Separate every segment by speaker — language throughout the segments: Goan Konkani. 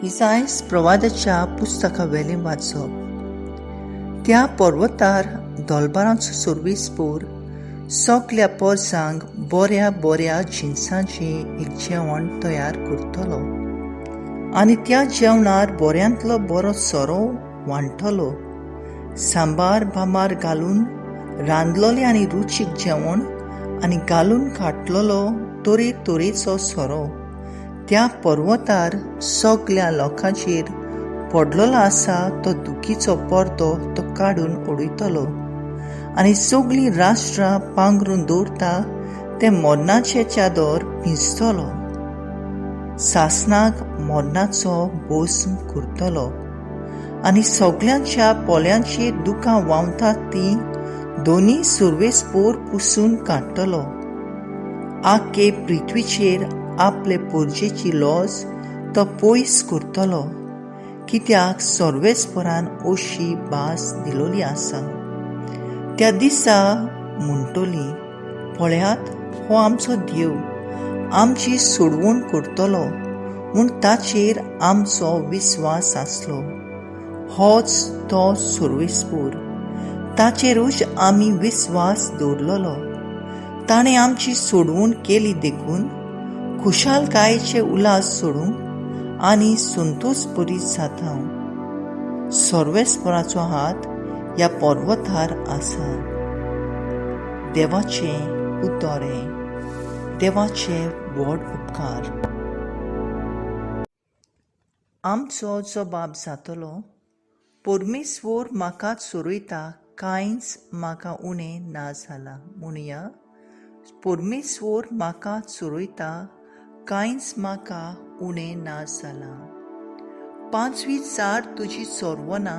Speaker 1: इसायस प्रवादाच्या पुस्तका वेलें वाचप. त्या पर्वतार दोलबारांचो सर्वेस्पोर सगल्या पोरसांक बऱ्या बऱ्या जिनसांचें एक जेवण तयार करतलो आनी त्या जेवणार बऱ्यांतलो बरो सोरो वांट्टलो. सांबार बांबार घालून रांदलोलें आनी रुचीक जेवण आनी घालून काडलेलो तरे तरेचो सोरो त्या पर्वतार सगल्या लोकांचेर पडलेलो आसा तो दुखीचो पडदो तो काडून उडयतलो आनी सगळीं राष्ट्रां पांगरून दवरता तें मरणाचें चादर पिंजतलो. सासणाक मरणाचो भस्म करतलो आनी सगल्यांच्या पोल्यांचेर दुकां व्हांवतात तीं दोनी सुर्वेस्पोर पुसून काडटलो. आख्खे पृथ्वीचेर आपले पोरजेची लॉज तो पयस करतलो, कित्याक सर्वेस्परान अशी भास दिलोली आसा. त्या दिसा म्हणटली, पळयात हो आमचो देव आमची सोडवण करतलो म्हूण ताचेर आमचो विस्वास आसलो. होच तो सर्वेस्पोर, ताचेरूच आमी विस्वास दवरलेलो. ताणें आमची सोडवण केली देखून खुशालकायेचे उल्हास सोडूंक आनी संतोश बरी जाता. सर्वेस्पराचो हात ह्या पर्वतार आसा. देवाचें उतर हें. देवाचे व्हड उपकार. आमचो जबाब जातलो, परमेश्वर म्हाका चरयता, कांयच म्हाका उणें ना जालां. म्हणुया, परमेश्वर म्हाका चरयता, कांयच म्हाका उणें ना जालां. पांचवी चार तुजी चरवना,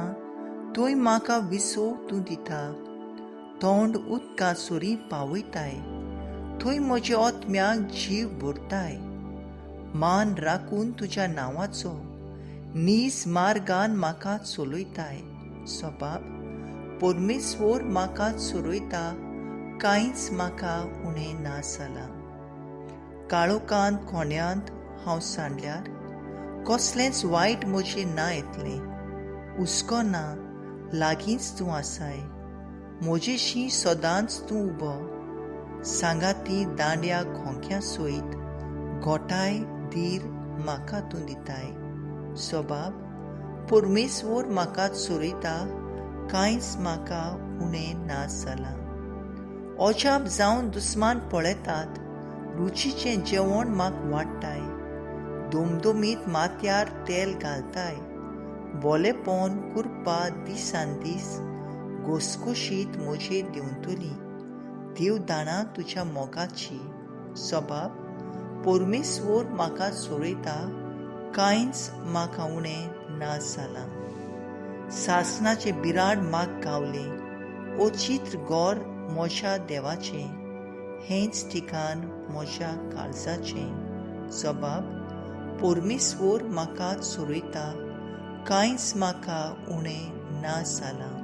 Speaker 1: थंय म्हाका विसव तूं दिता. तोंड उदका सरी पावयताय, थंय म्हज्या आत्म्याक जीव भरताय. मान राखून तुज्या नांवाचो नीज मार्गान म्हाका चलयताय. सबाब, परमेश्वर म्हाका चरयता, कांयच म्हाका उणें ना जालां. काळोखांत कोण्यांत हांव सांडल्यार कसलेंच वायट म्हजें ना येतलें. हुस्को ना, लागींच तूं आसाय. म्हजेशी सदांच तूं उबो. सांगाती दांड्या खोंक्या सयत घोटाय धीर म्हाका तूं दिताय. सबाब, परमेश्वर म्हाका चरयता, कांयच म्हाका उणें ना जालां. अजाप जावन दुस्मान पळयतात, रुचीचें जेवण म्हाका वाडटाय. दुमदुमीत माथ्यार तेल घालताय. बोलेपण कुरपा दिसान दीस घसघशीत म्हजेर देंवतली. देव दाणां तुज्या मोगाची. सबाब, परमेश्वर म्हाका चरयता, कांयच म्हाका उणें ना जालां. सासणाचें बिराड म्हाका गावलें, अचित्र घर म्हज्या देवाचें, हेंच ठिकाण म्हज्या काळजाचें. सबाब, परमेश्वर म्हाका चरयता, कांयच म्हाका उणें ना जालां.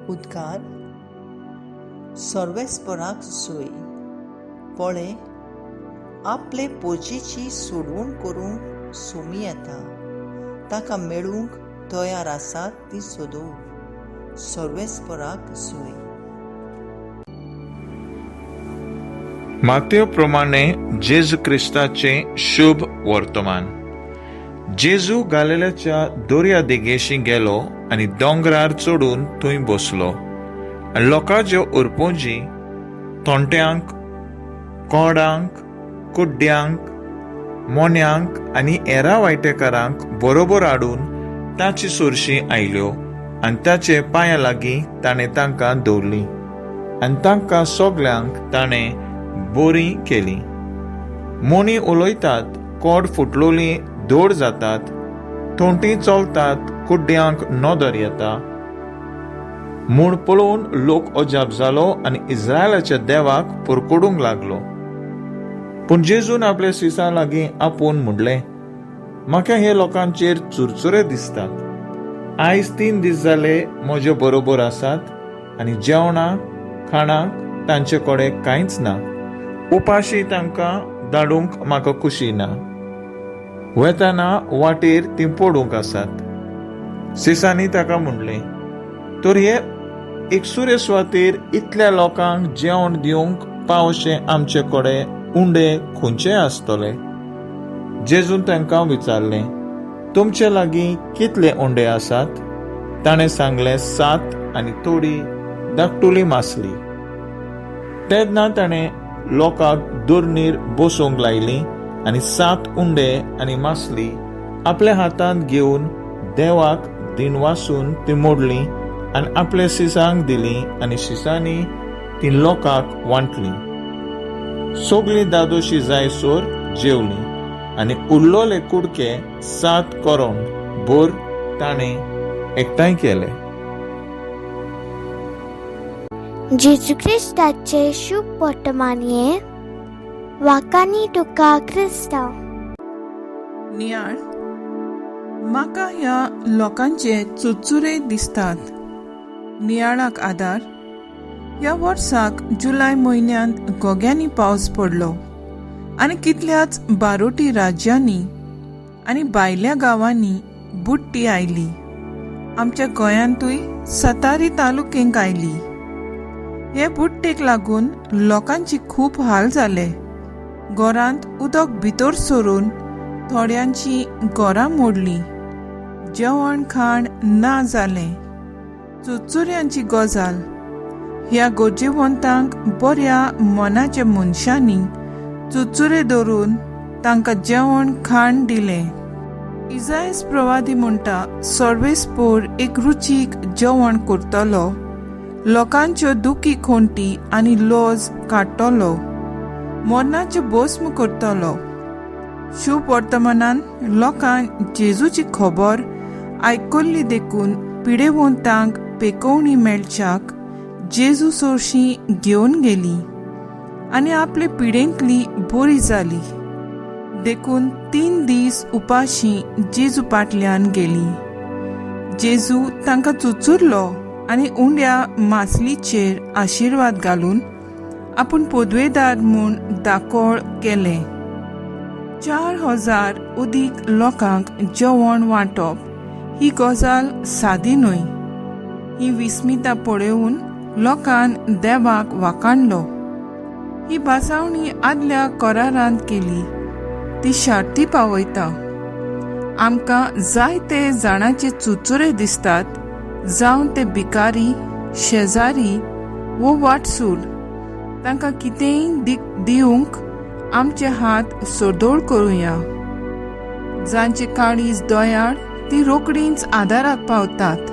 Speaker 1: उद्गार. सर्वेस्पराक जय. पळय, आपले पोजेची सोडवण करूंक सोमी येता. ताका मेळूंक तयार आसात ती सोदोव. सर्वेस्पराक जय.
Speaker 2: मातेव प्रमाणे जेजू क्रिस्ताचें शुभ वर्तमान. जेजू गालिलेच्या दर्या देगेशी गेलो आनी दोंगरार चडून थंय बसलो आनी लोकांच्यो उरपोजी तोंट्यांक, कोडांक, कुड्ड्यांक, मोन्यांक आनी हेरा वायटेकारांक बरोबर हाडून ताची सोरशी आयल्यो आनी ताचे पांया लागीं ताणें तांकां दवरलीं आनी तांकां सगल्यांक ताणें बरीं केलीं. मोनी उलयतात, कोड फुटलोली धड जातात, थोंटी चलतात, कुड्ड्यांक नदर येता म्हूण पळोवन लोक अजाप जालो आनी इस्रायलाच्या देवाक परकोडूंक लागलो. पूण जेजून आपल्या सिसा लागीं आपोवन म्हणलें, म्हाका हे लोकांचेर चुरचुरे दिसतात. आयज 3 दीस जाले म्हजे बरोबर आसात आनी जेवणाक खाणाक तांचे कडेन कांयच ना. उपाशी तांकां धाडूंक म्हाका खुशी ना. वेताना वाटेर तीं पडूंक आसात. सिसांनी ताका म्हणलें, तर हे एकसुरे सुवातेर इतल्या लोकांक जेवण दिवंक पावशे आमचे कडेन उंडे खंयचे आसतले? जेजून तांकां विचारलें, तुमचे लागीं कितले उंडे आसात? ताणें सांगलें, 7 आनी थोडी धाकटुली मासली. तेन्ना ताणें लोकांक दोरणीर बसोवंक लायली आनी 7 उंडे आनी मासली आपल्या हातांत घेवन देवाक दिनवासून ती मोडली आनी आपल्या शिसांक दिली आनी शिसांनी ती लोकांक वांटली. सगळीं दादोशी जायसर जेवली आनी उरलोले कुडके 7 करोंड भर ताणें एकठांय केले.
Speaker 3: जेजू क्रिस्ताचे शुभ वर्तमान हें वाकानी तुका क्रिस्तांव.
Speaker 4: नियाळ. म्हाका ह्या लोकांचे चुरचुरे दिसतात. नियाळाक आदार. ह्या वर्साक जुलय म्हयन्यांत घोग्यांनी पावस पडलो आनी कितल्याच बारोटी राज्यांनी आनी भायल्या गांवांनी बुडटी आयली. आमच्या गोंयांतूय सतारी तालुकेंक आयली. हे बुडटेक लागून लोकांची खूब हाल जाले. घरांत उदक भितर सरून थोड्यांची घरां मोडलीं. जेवण खाण ना जालें. चुरचुऱ्यांची गजाल. ह्या गरजेवंतांक बऱ्या मनाच्या मनशांनी चुरचुरे धरून तांकां जेवण खाण दिलें. इजायस प्रवादी म्हणटा, सर्वेस्पोर एक रुचीक जेवण करतलो, लोकांच्यो दुखी खोंटी आनी लज काडटलो, मरणाच्यो भस्म करतलो. शुभ वर्तमानान लोकांक जेजूची खबर आयकल्ली देखून पिडेवंतांक पेकोवणी मेळच्याक जेजू सरशी घेवन गेली आनी आपले पिडेंतली बरी जाली. देखून 3 दीस उपाशी जेजू पाटल्यान गेली. जेजू तांकां चुचुरलो आनी उंड्या मासलीचेर आशिर्वाद घालून आपूण पदवेदार म्हूण दाकोळ केलें. 4000 अदीक लोकांक जेवण वांटप ही गजाल सादी न्हय. ही विस्मिता पळोवन लोकान देवाक वाकाणलो. ही भासावणी आदल्या करारांत केली ती शार्ती पावयता. आमकां जायते जाणाचे चुचुरे दिसतात, जावन ते भिकारी, शेजारी वो वाटसूल, तांकां कितेंय दिवंक आमचे हात सदोळ करुया. जांचे काळीज दयाळ ती रोकडींच आदाराक पावतात.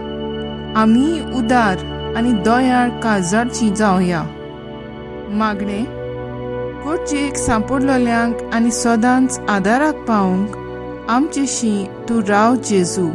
Speaker 4: आमी उदार आनी दयाळ काळजाची जावया. मागणें. गरजेक सांपडलेल्यांक आनी सदांच आदाराक पावूंक आमचेशी तूं राव जेजू.